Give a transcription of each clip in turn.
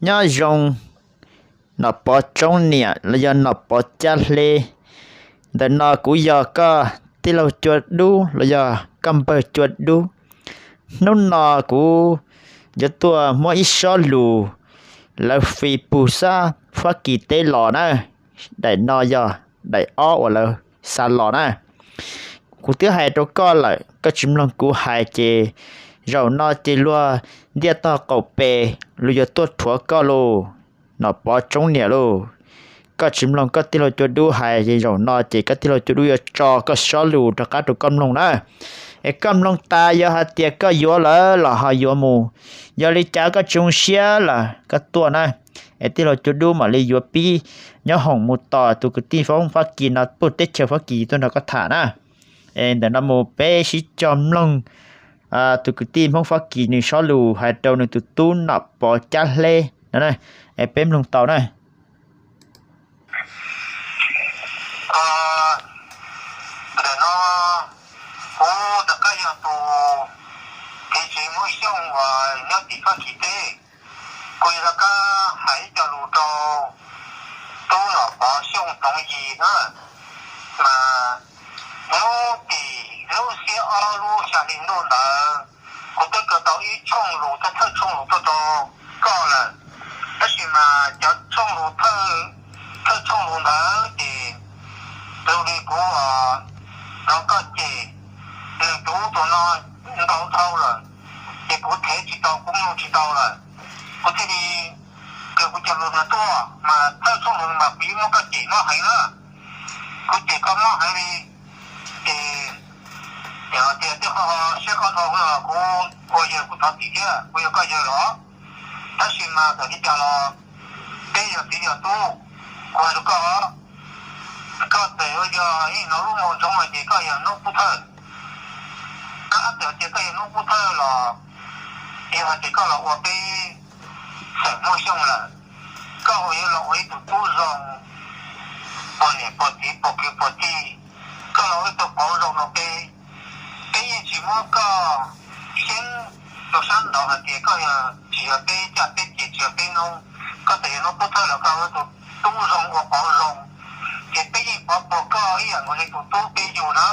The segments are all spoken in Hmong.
Nyob zoo Nom Pov Tsoob Niam los yog Nom Pov Cab Hleb. Ntawm no kuv yog koj tij laug Cua Dub los yog koj npawg Cua Dub. Hnub no kuv yuav tuaj muab ib sob lus lawv fij pug sab Fab Kis teb los na. Daim no yog daim ob uas lawv xa los na. Kuv twb hais rau koj lawm, koj tsis mloog kuv hais ces zaum no ces luag ntiaj tog qaum pes, luag yuav tuaj rhuav koj lauj, Nom Pov Tsoob Niam lauj. Koj tsis mloog koj tij laug Cua Dub hais ces zaum no ces koj tij laug Cua Dub yuav tso koj sob lus rov qab rau koj mloog na. Es koj mloog tas yog hais tias koj yuav lawm los ho yuav mus, yog li cas koj tsis zoo siab los koj tuaj na. Es tij laug Cua Dub mam li yuav pib nyob hoom mus tos tus kwv tij Hmoob Fab Kis no puag teb chaws Fab Kis tuaj nrog koj tham na. Es ntawm no mus peb sib cog mloog tus kwv tij Hmoob Fab Kis nws sob lus hais rau nws tus tub Nom Pov Cab Hleb no. Es peb mloog tau na. Ntawm no kuv rov qab yog tus txiv Muaj Xyooj uas nyob tim Fab Kis teb. Kuv yuav rov qab hais ib co lus rau tub Nom Pov Xyooj Toov Yis na. Mas hnub tim lub xiab ob lub xya hli ntuj ntawd, kuv twb kaw tau ib tshooj lus thawj thawj tshooj lus tuaj rau koj lawm. Tab sis mas cov tshooj lus thawj, thawj tshooj lus ntawd ces zoo li kuv hnov koj cem nws tus ub tus no ntau dhau lawm, ces kuv thev tsis tau, kuv mloog tsis tau lawm. Kuv thiaj li kaw kuv cov lus no tuaj, mas thawj tshooj lus mas kuv yeej muab koj cem mob heev na. Kuv cem koj mob heev li, ces tias tej qho siab koj dhau los kuv ua yawg kuv thov txim thiab, kuv yog koj yawg los. Tab sis mas txawm li cas los peb yog txiv yog tub, kuv hais rau koj, koj txawm yuav yog ib hnub lub moo ntsoov hais tias koj yog Hnub Pub Thawj, tab txawm tias koj yog Hnub Pub Thawj los yog hais tias koj los ua peb xeem Muaj Xyooj lawm, koj ua yuav los ua ib tug tub zoo, puas niam puas txiv puas kwv puas tij, koj los ua ib tug pov zoo rau peb. Peb yeej tsis muab koj xyeeb rau sab nraud hais tias koj yog tsis yog peb caj peb ces tsis yog peb noob, koj txawm yog Hnub Pub Thawj los koj ua tus tub zoo ua pov zoo, ces peb yeej pov puas koj ib yam nkaus li tus tub peb yug na.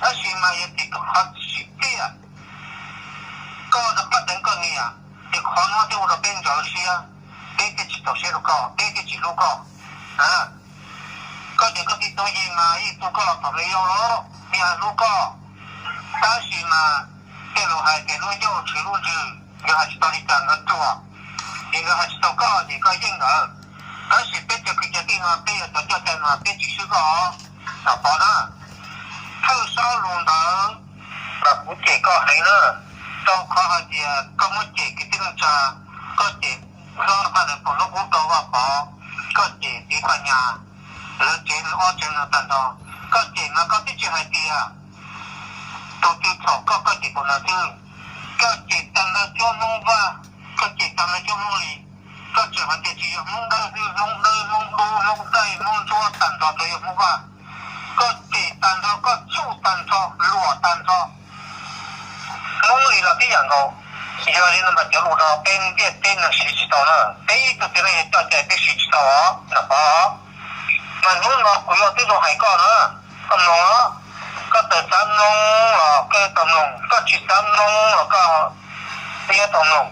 Tab sis mas yog tias koj qhov tsis tiaj, koj rov qab deev koj niam, ces qhov no thiaj ua rau peb ntxhov siab, peb thiaj tsis txaus siab rau koj, peb thiaj tsis hlub koj. Koj cov kwv tij Toov Yis mas yeej tu koj los thaum me yau los yeej hlub koj, tab sis mas tej laus hais tias lub ncauj tshwv lub ntsws, nkawd hais tsis tau li cas nkawd ruam, ces nkawd hais tsis tau koj ces koj yeej nkawd. Tab sis peb cov kwv cov tij no peb yog cov coj cai mas peb tsis swb koj os, Nom Pov na. Thawj sob lus ntawd mas kuv cem koj heev na, rau qhov hais tias koj muab cem kwv tij neej tsa, koj cem hlob Phaj Ntawv Phoom lub qub rau Vaj Pov, koj cem txiv Phaj Nyas lawv tsev ob tsev no tag nrho. Koj cem mas koj twb tsis hais tias tus twg txhaum koj, koj cem tus no xwb. Koj cem tag nrho cuab Hmoob Vaj, koj cem tag nrho cuab Hmoob Lis, koj tseem hais tias tsis yog Hmoob Dawb xwb, Hmoob Dawb, Hmoob Dub, Hmoob Daij, Hmoob Ntsuab tag nrho tsuas yog Hmoob Vaj. Koj cem tag nrho, koj tsuj tag nrho, luam tag nrho Hmoob Lis los tib yam nkaus. Yog li no mas cov lus no peb ntiaj teb neeg siv tsis tau na, peb ib tug txiv neej coj cai peb siv tsis tau os Nom Pov. Mas hnub no kuv yuav tib zoo hais koj na, koj mloog os. Koj txawm xav mloog los koj yuav tau mloog, koj tsis xav mloog los koj yuav tau mloog.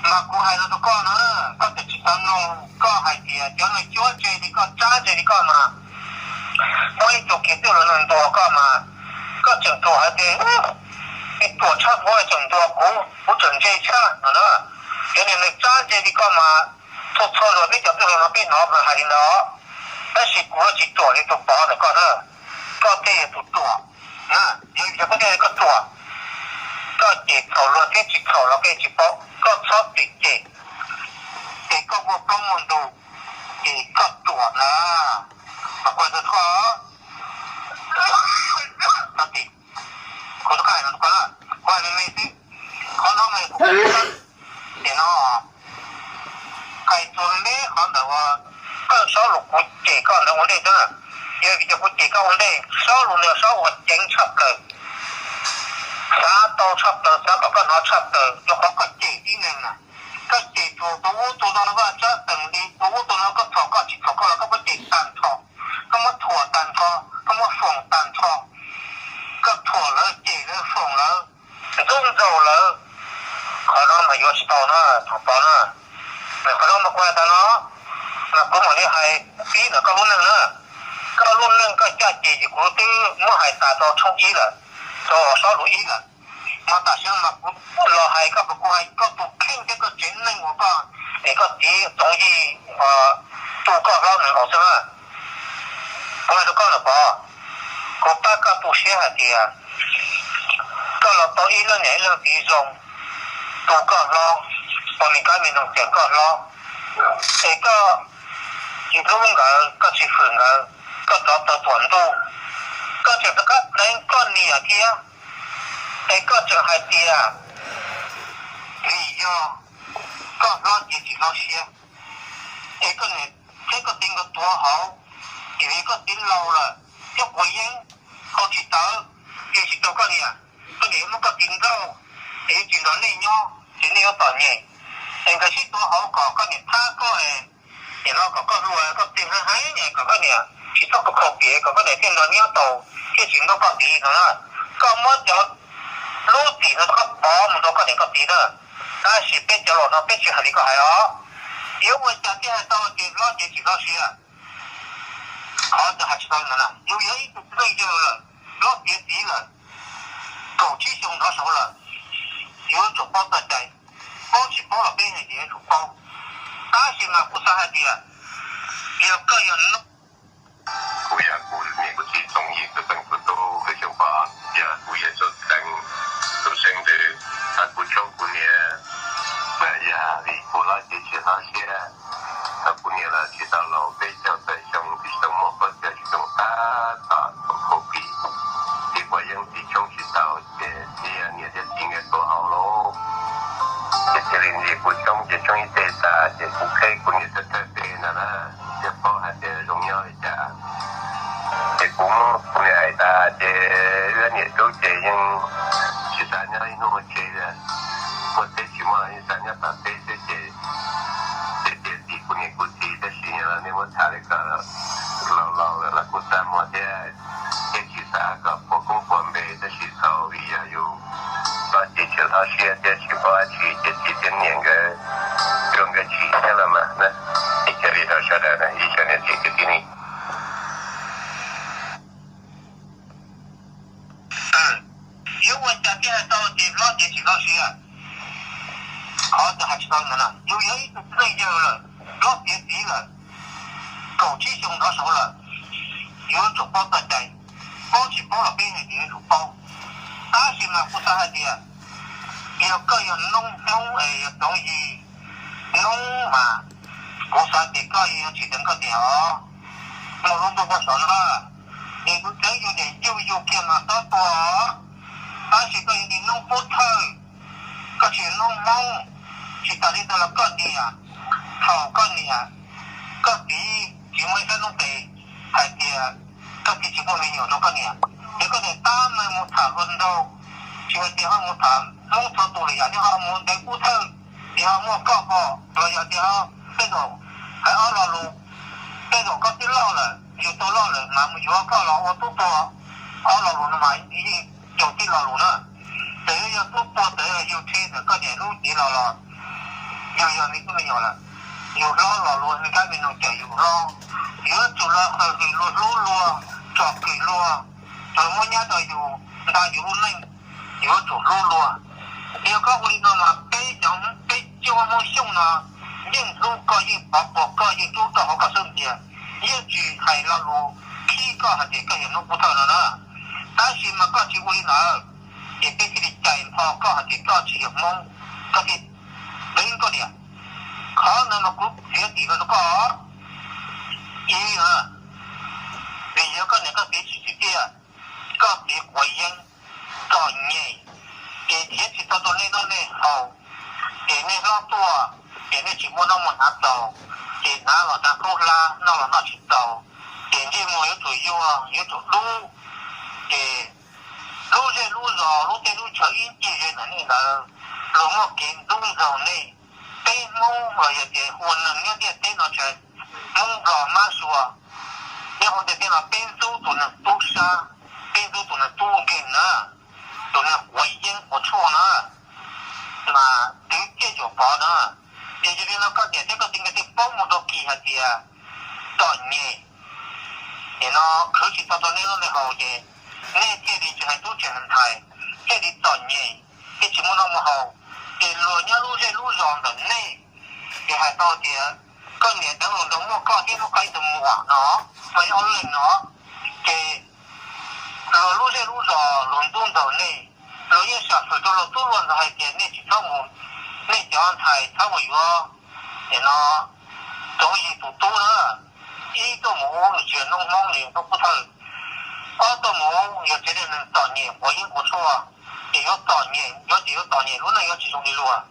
Mas kuv hais no rau koj na, koj txawm tsis xav mloog, koj hais tias cov neeg cuab ntse li koj, tsab ntse li koj mas, muaj ib tug kiag twj los ntuas koj mas, koj tseem ruam hais tias ib ruam tshaj kuv tseem ntuas kuv, kuv tseem ntse tshaj no na. Cov niag neeg tsab ntse li koj mas, txhua txhua zaus peb cov twj hluas no peb hnov mas hais li ntawd, tab sis kuv tsis ruam li tus Pov ntawm koj na. Koj thiaj yog tus ruam na, yog koj thiaj yog koj ruam. Koj cem txhaum luag thiab tsis txhaum los koj tsis paub, koj txhob cem cem, ces koj muaj plaub muaj ntug, ces koj ruam na. Mas kuv hais rau koj, kuv hais me me xwb, qhov no mas kuv tias no, hais txuas nteb qhov ntawd uas koj sob lus kuv cem koj ntawd ua ntej xwb. Yog vim tias kuv cem koj ua ntej, sob lus no sob uas ceev tshaj plaws, xav tau tshaj plaws, xav kom koj hnov tshaj plaws, rau qhov koj cem tib neeg na. Koj cem tus ub tus no no koj txhob teem li, tus ub tus no koj thuam koj tsis thuam koj los koj muab cem tag nrho, koj muab thuam tag nrho, koj muab foom tag nrho, koj thuam lawv cem lawv foom lawv, ntxub ntxaug lawv. Qhov no mas yuav tsis tau na, thaum tod na. Nws qhov no mas kuv hais tas no, mas kuv mam li hais pib ntawm koj lub neej na. Koj lub neej koj caj ces kuv twb muab hais tas rau tshooj ib lawm, rau sob lus ib lawm. Mas tam sim no mas kuv los hais koj, kuv hais koj tus kheej thiab koj tsev neeg uas koj niam koj txiv Txoov Yig tu koj hlob nws los xwb na. Kuv hais rau koj lawm pov, kuv pab koj tu siab hais tias koj los tau ib leej niam ib leej txiv zoo, tu koj hlob, ua me kab me noog cawm koj hlob, es koj tsis hlub nkawd, koj tsis hwm nkawd, koj rov tawm tuam ntuj, koj tseem rov qab pleev koj niam thiab, es koj tseem hais tias vim yog koj hlob ces tsis hlob siab, es koj niam thiab koj txiv nkawd tuag hauv, vim koj txiv laus lawm thiab quav yeeb hau tsis tawv, ces tsis tau koj niam, koj niam yuav muab koj txiv nrauj, es yuav tsis nrog nej nyob ces nej yuav txom nyem, es nkawd sib tuav hauv kom koj niam thab koj, nim no kom koj hlua koj txiv heev heev, kom koj niam tsis txhob khaus piav, kom koj niam thiaj nrog nyob tau, thiaj tsis nrauj koj txiv no na. Koj muab cov lub txim no koj pov mus rau koj niam koj txiv na. Tab sis peb cov laus no peb tsis hais li koj hais os. Yuav ua cas thiaj hais tau tias hlob ces tsis hlob siab? Qhov ntawd hais tsis tau li ntawd na. Yus yog ib tug txiv neej yawg lawm, hlob tiav txiv lawm, kaum tsib xyoo nrov saud lawm, yuav tsum paub txoj cai. Paub tsis paub los peb hais tias yuav tsum paub. Tab sis mas kuv xav hais tias yog koj yog no, kuv yog kuv niam kuv txiv Txoov Yig tus txeev tus tub, kuv xyoo pom, yog kuv yawg Txoov Xeeb tus seeb ntxwv, hab kuv tshoob kuv niam, yog vim kuv hlob ces tsis hlob siab, hab kuv niam los tsis tau laus, peb caug tawm xyoo, tsis tau muaj qhov chaw, tsis tau tab tom thaum COVID, txiv quav yeeb txiv tshoob tsis tau, ces txiv niam thiab txiv nkawd tuag hauv lauj. Ces thiaj li ntxias kuv tshoob, ces tshoob ib teg tas, ces kuv qheb kuv niam thawj thawj teg no na, thiaj paub hais tias zoo nyob li cas. Ces kuv muab kuv niam hais tas, ces wb niam tub ces yeej tsis xav nyob ib hnub ua tsev li, muaj teb tsis muaj los yeej xav nyob tom teb xwb ces, ces tias tim kuv niam kuv txiv, tab sis yog nej muab tham li ko, laus laus lawm los kuj txaj muag thiab, yeej tsis xav kom puas koob puas npe, tab sis thaum vim yog yus hlob ces tsis hlob siab thiab tsis paub dab tsi ces txiv thiab niam nkawd, cuag nkawd tsim thiab los mas na. Ib co li rau sawv daws na, ib co niam txiv kwv tij neej. Yuav ua cas thiaj hais tau tias hlob ces tsis hlob siab? Qhov ntawd hais tsis tau li ntawd na. Yus yog ib tug txiv neej yawg lawm, hlob tiav txiv lawm, kaum tsib xyoo nrov saud lawm, yuav tsum paub txoj cai. Paub tsis paub los peb hais tias yuav tsum paub. Tab sis mas kuv xav hais tias yog koj yog noob Hmoob es yog Txoov Yig noob mas, kuv xav tias koj yuav tsis deev koj niam os. Muaj lub ntuj muaj sov no, niam yus txeev yus niam yug yus kiag mas txhob tuag os. Tab sis koj yog niag noob Pub Thawj, koj tsis yog noob Hmoob. Tsis tas li ntawd los koj niam, thaum koj niam, koj txiv tsis muaj ib sab noob tes hais tias koj txiv tsis muaj me nyuam rau koj niam, ces koj niam tab meeg mus tham hluas nraug, tsis hais tias ho mus tham Hmoob txhua tus lawm, yam li ho mus ntev Pub Thawj, ces ho muaj koj pom los yog tias ho tej zaum hais ob lo lus, tej zaum koj twb loj lawm, yus tau loj lawm mas mus yuav koj los ua tub tuag, ob lo lus no mas yeej caum tib lo lus na. Txawm yog tub tuag, txawm yog yug rhe ntawm koj niam lub cev los los, yus yog me tub me nyuam lawm, yus hlob los luag me kab me noog cawm yus hlob, yuav tsum los qhawv hwm luag, hlub luag, tsom kwm luag, tsuas muab nyab rau yus, nta yus lub neej, yuav tsum hlub luag. Yog koj ua li no mas peb cov, peb cov Hmoob Xyooj no yeej hlub koj, yeej pov puag koj, yeej rub koj hauv koj xub ntiag, yeej tsis hais lo lus khib koj hais tias koj yog noob Pub Thawj no na. Tab sis mas koj tsis ua li ntawd, ces peb thiaj li cais npho koj hais tias koj tsis yog Hmoob, koj thiaj deev koj niam. Qhov ntawd mas kuv txiav txim rau koj. Ib, vim yog koj niam koj txiv tsis tsim txiaj, koj txiv quav yeeb, txom nyem, ces thiab tsis tau rau nej noj nej haus, ces nej hlob tuaj, ces nej tsis muaj noj muaj hnav txaus, ces hnav los hnav khaub hlab, noj los noj tsis txaus, ces ntsej muag yuav tsum yuag, yuav tsum dub, ces lub zej lub zos, lub teb lub chaw ib ncig ze ntawm nej ntawd, luag muaj kev ntxub ntxaug nej, peb Hmoob los yog tias hu ua neeg nyob ntiaj teb no tsis hais Hmoob Nplog Mab Suav, nyob hauv ntiaj teb no peb ntxub tus neeg tub sab, peb ntxub tus neeg tub nkeeg na, tus neeg quav yeeb quav tshuaj na, mas twv ciaj yuam pov na. Ces yog li no koj niam thiab koj txiv nkawd thiaj paub mus rau kis hais tias txom nyem, nim no khwv tsis tau rau nej noj nej haus ces nej thiaj li tsis hais tub tsis hais ntxhais, thiaj li txom nyem, thiaj tsis muaj noj muaj haus. Ces luag nyob lub zej lub zos ntawm nej, ces hais tau tias koj niam deev luag nraug muaj koj thiab muaj koj ib tug muam no, mas yog ob leeg no, ces luag lub zej lub zos luag ntxub ntxaug nej, luag yeej sam hwm rau luag tub luag ntxhais hais tias nej tsis txhob mus, nej cov ntxhais txhob mus yuav, nim no tsoov yig tus tub na, ib tuaj mus ub nws tsis yog noob Hmoob, nws yog noob Pub Thawj, ob tuaj mus ub yog tsev neeg txom nyem quav yeeb quav tshuaj, ces yuav txom nyem, yuav ces yuav txom nyem, lub neej yuav tsis zoo li luag.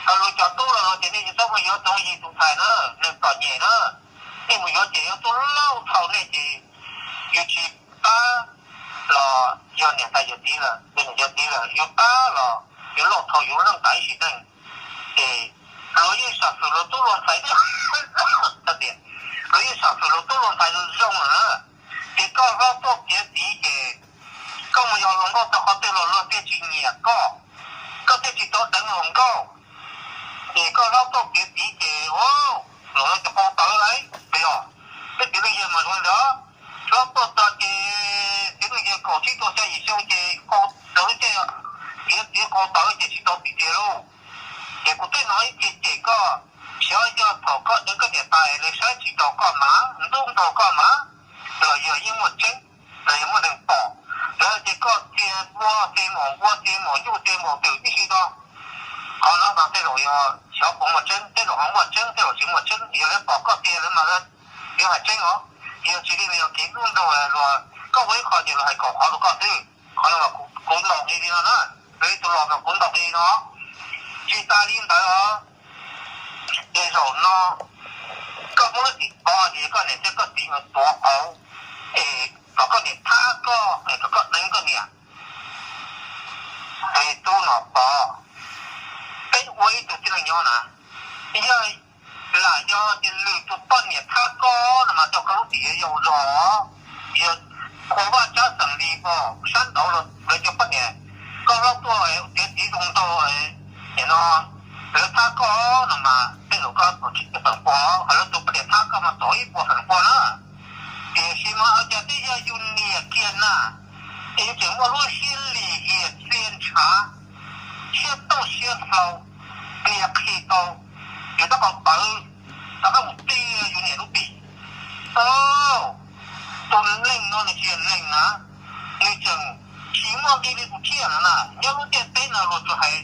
Ho luag cov tub los luag tias nej tsis txhob mus yuav tsoov yig tus ntxhais na, neeg txom nyem na, nej mus yuav ces yuav tuaj laus thaum nej ces yus tsis pab los yog niam tais yawm txiv lawm, yog niam yawm txiv lawm, yus pab los yus laus thaum yus leej tas ib sim neej. Ces luag yeej sam hwm luag tub luag ntxhais, luag yeej sam hwm luag tub luag ntxhais zoo zoo lawm na. Ces koj hlob tuaj piav txiv ces koj mus yos hluas nkauj tau qhov twg los luag thiaj tsis nyiam koj, koj thiaj tsis tau deev hluas nkauj. Ces koj hlob tuaj piav txiv ces, ua, luag cov qau tawv lauj, yog peb txiv neej yawg mas zoo li ntawd, hlob tuaj txog ces txiv neej yawg kaum tsib kaum xya yim xyoo ces qau tawv tiag, piav txiv qau tawv ces tsis tau txiv tiag lauj. Ces kuv twb hnov ib txhia cem koj, xyov yog thaum koj deev koj niam tais lawv saib tsis taus koj mas ntxub nkaus koj mas, los yog yeej muaj tseeb, los yog muaj neeg pom, lawv tias koj txia npua txia mom, npua txia mom, nyuj txia mom twm tib si no. Qhov no mas tej zaum yog xyov puas muaj tseeb, tej zaum ho muaj tseeb, tej zaum tsis muaj tseeb, yog lawv pom koj txia lawv mas lawv yuav hais tseeb os. Yog tsis li no yog kev ntxub ntxaug luag, koj ua ib qho ces luag hais kaum qhov rau koj xwb. Qhov no mas kuv ntaus li no na, tus los mas kuv ntaus li no. Tsis tas li ntawd os, ces zaum no koj muab lub txim pov ces koj niam thiab koj txiv yuav tuav qauv, es kom koj niam thab koj, es kom koj deev koj niam. Es tub no pov, peb ua ib tug tib neeg nyob na, yog lam yog tias lwm tus poj niam thab koj no mas rau koj lub txim yuav yau zog. Yog qhua vaj tsab xeem li os, sab nraud los lawv cov poj niam, koj hlob tuaj tiav txiv zoo nraug, nim no lawv thab koj no mas tej zaum koj txom tsis tau feem pua, ho lwm tus poj niam thab koj mas txom ib puas feem pua na. Tiam sis mas ua cas twb yog yus niam kiag na, es yus tseem muaj lub siab lim hiam txia ntshav, siab tauj siab hlau, niam qhia tau, yus tab qau tawv, rov qab mus tig yus niam lub pim. Tus neeg no nws tsis yog neeg na, nws tseem tsis muaj nqi li tus tsiaj no na. Nyob lub ntiaj teb no luag tsuas hais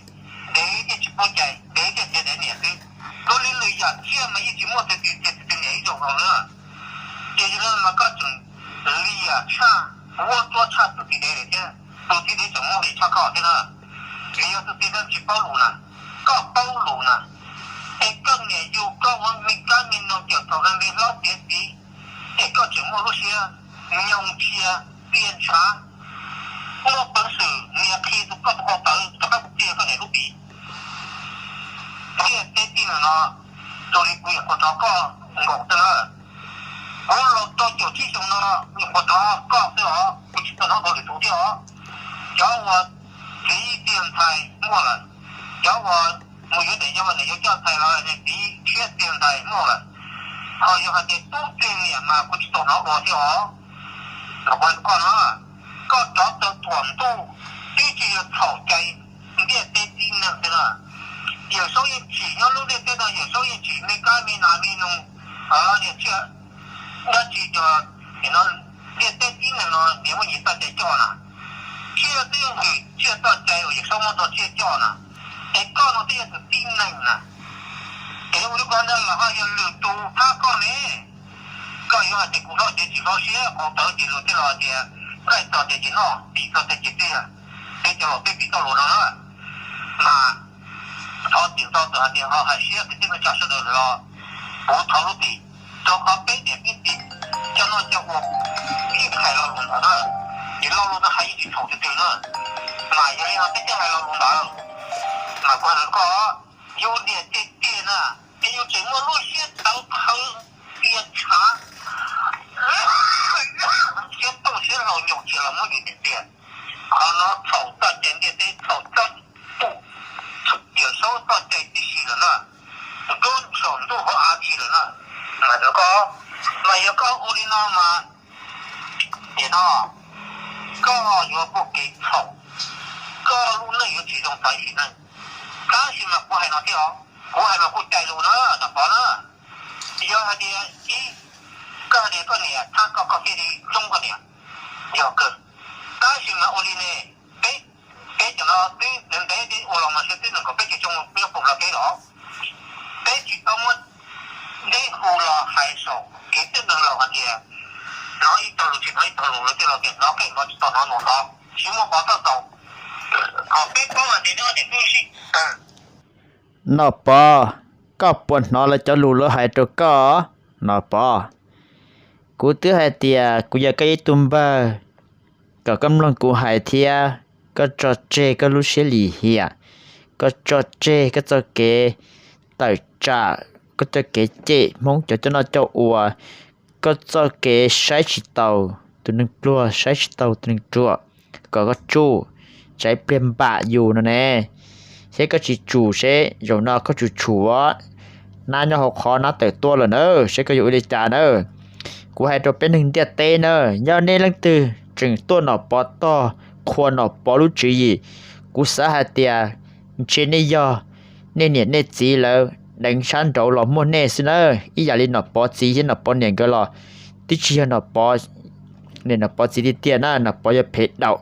dev thiaj tsis pub cai, dev thiaj txiav dev niam xwb. Luag li lwm yam tsiaj mas yeej tsis muaj tus txiav tus niam ib zaug no na. Ces yog li mas koj tseem liam tshaj, vuab tsuab tshaj tus txiv dev lawm thiab, tus txiv dev tseem muaj nqi tshaj koj thiab na. Vim yog tus txiv dev tsis paub lus na, koj paub lus na. Es koj niam yug koj ua me kab me noog cawm thaum me me hlob tiav txiv, es koj tseem muaj lub siab nyoos txia txia ntshav, muaj peev xwm niam qhia tus koj tus qau tawv rov qab mus tig koj niam lub pim. Ntiaj teb tib neeg no, zoo li kuv nyuam qhuav thov koj nkaus xwb na. Kuv los rau caum tsib xyoo no nyuam qhuav thov koj xwb os, kuv tsis tau hnov dua lwm tus thiab os. Cov uas txiv txia ntxhais muaj lawm, cov uas mus yuav niam yau niam yau coj ntxhais los niam txiv tshiab txia ntxhais muaj lawm. Ho yog hais tias tub txia niam mas kuv tsis tau hnov dua thiab os. Los kuv hais rau koj no, koj rov tau thuam ntuj, twb tsis yog txhaum cai ntiaj teb tib neeg thiab na. Yawm Saub yeej tsim nyob lub ntiaj teb no, Yawm Saub yeej tsim me kab me nas me noog, niam tsiaj dab tsi cov, no ntiaj teb tib neeg no niam muaj nyias txoj cai coj na. Tsiaj twb yog hwm tsiaj txoj cai uas Yawm Saub muab rau tsiaj coj na. Es koj no twb yog tus tib neeg na. Es ua li koj ntag los ho yog lwm tus thab koj ne. Koj yuav hais tias kuv hlob ces tsis hlob siab, qau tawv ces luag thiaj los tias nqaij txog tias ces noj, pim txog tias ces tiag, peb cov laus peb pim txoj lus no na. Mas thov txim ntau tus hais tias ho hais siab kwv tij neej tsa sawv daws los kuv thov lub txim, rau qhov peb niam peb txiv coj noj coj ua yeej hais lo lus ntawd na. Ces lo lus ntawd hais yeej tsis txhaum twg twg na. Mas yog li no peb thiaj hais lo lus ntawd. Mas kuv hais rau koj, yus niam txiv txiaj na, es yus tseem muaj lub siab tawv qhawv tias tshav siab tooj siab hlau nyoos tsis los muab yus niam txiag. Qhov no txhaum txoj cai ntiaj teb, txhaum txoj tus tiam saub txoj cai tib si lawm na, ntub saum ntuj hauv av tsi lawm na. Mas yog koj, mas yog koj ua li no mas, nim no koj yuav muaj kev txhaum, koj lub neej yuav tsis zoo txog ib sim neej. Tab sis mas kuv hais no thiab os, kuv hais mas kuj cai lus na, Nom Pov na. Yog hais tias ib, koj hais tias koj niam txhab koj, koj thiaj li hlub koj niam, yog kawg. Tab sis mas ua li ne, peb, peb cov no twb ntev ntev ua los mas sawv twb nees nkaum peb caug xyoo nyob puag Nplog teb los, peb tsis tau muaj deb hu los hais saum kev tib neeg laus hais tias hnov ib tog lus tsis hnov ib tog lus, lawv tej laus tias hnov qej hnov tsis tau hnov nus ntov, tsis muaj pov txoj xaus. Qhov peb paub hais tias neb ob niam tub sib tawg. Nom Pov, koj puas hnov lawv cov lus lawv hais rau koj? Nom Pov, kuv twb hais tias kuv yog koj ib tug npawg, kom koj mloog kuv hais thiab. Koj tso tseg koj lub siab lim hiam, koj tso tseg koj txoj kev tawm tsam, koj txoj kev cem Hmoob cov coj noj coj ua, koj txoj kev saib tsis taus tus neeg pluag, saib tsis taus tus neeg ruam, kom koj tsuj, tsam ib pliag npam yus no ne. Thiab koj tsis tsum seb zaum no koj tsum tsum, nab nyob hauv qhov nab tawm tuaj lawm na, seb koj yuav ua li cas na. Kuv hais rau peb neeg ntiaj teb na, yog nej leej twg tseem tuaj Nom Pov tog, qhuas Nom Pov lub tswv yim, kuv xav hais tias ntshe nej yog nej niam nej txiv lawv deev sab nraud los muag nej xwb na. Ib yam li Nom Pov txiv thiab Nom Pov niam nkawd los twb tsis yog Nom Pov niam Nom Pov txiv tiag tiag na, Nom Pov yog phem daum.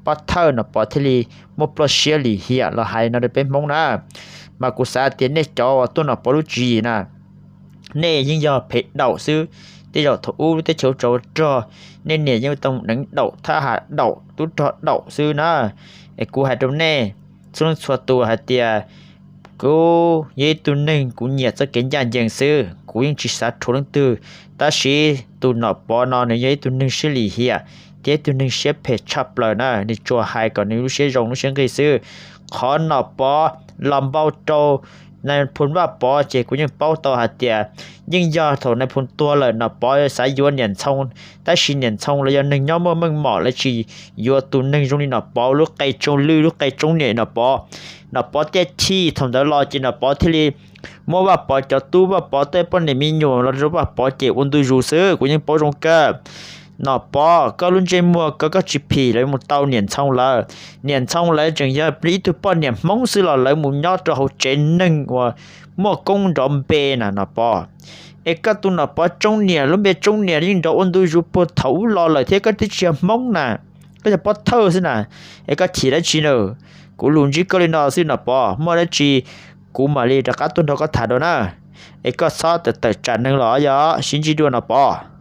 Pob thawj Nom Pov thiaj li muaj ploj siab lim hiam los hais no rau peb Hmoob na. Mas kuv xav tias nej cov uas tuaj Nom Pov lub tswv yim na, nej yeej yog phem daum xwb. Tej zaum thaum ub lub teb chaws tsaus rog, nej niam yeej tau deev daum, thab ham daum, tub rog daum xwb na. Es kuv hais rau nej txhua leej txhua tus hais tias kuv yog ib tug neeg kuv nyiam txoj kev ncaj ncees xwb, kuv yeej tsis xav rhuav leej twg. Tab sis tus Nom Pov no nws yog ib tug neeg siab lim hiam thiab ib tug neeg siab phem tshaj plaws na, nws tsuas hais kom nws lub siab zoo lub siab nqig xwb. Qhov Nom Pov los npau rau nais phoo Vaj Pov ces kuv yeej paub tau hais tias yeej yog thaum nais phoo tuag lawm Nom Pov xav yuav niam Ntxhoo, tab sis niam Ntxhoo lawv yog neeg nyob muaj meej mom, lawv tsis yuav tus neeg zoo li Nom Pov lub qe tsoo lwj lub qe tsoo niam Nom Pov. Nom Pov thiaj chim, thaum ntawd los ces Nom Pov thiaj li muab Vaj Pov cov tub, Vaj Pov tej poj niam me nyuam los rau Vaj Pov ces ua ntu zus xwb, kuv yeej paub zoo kawg. Nom Pov, koj lub ntsej muag ko koj tsis phim lawv mus tau niam Ntxhoo lawv. Niam Ntxhoo lawv tseem yog ib tug poj niam Hmoob xwb los lawv mus nyob rau hauv tsev neeg uas muaj koob nrov npe na Nom Pov. Es koj tus Nom Pov tsoo niam, lub npe tsoo niam yeej nrov ua ntu zus puag thaum ub los lawm thiab, koj twb tsis yog Hmoob na, koj yog pob thawj xwb na. Es koj chim dab tsi na? Kuv lus ntsib koj li no xwb Nom Pov, muaj dab tsi kuv mam li rov qab tuaj nrog koj tham dua na. Es koj txhob tawm tawm tsam neeg los yog sib ntsib dua Nom Pov.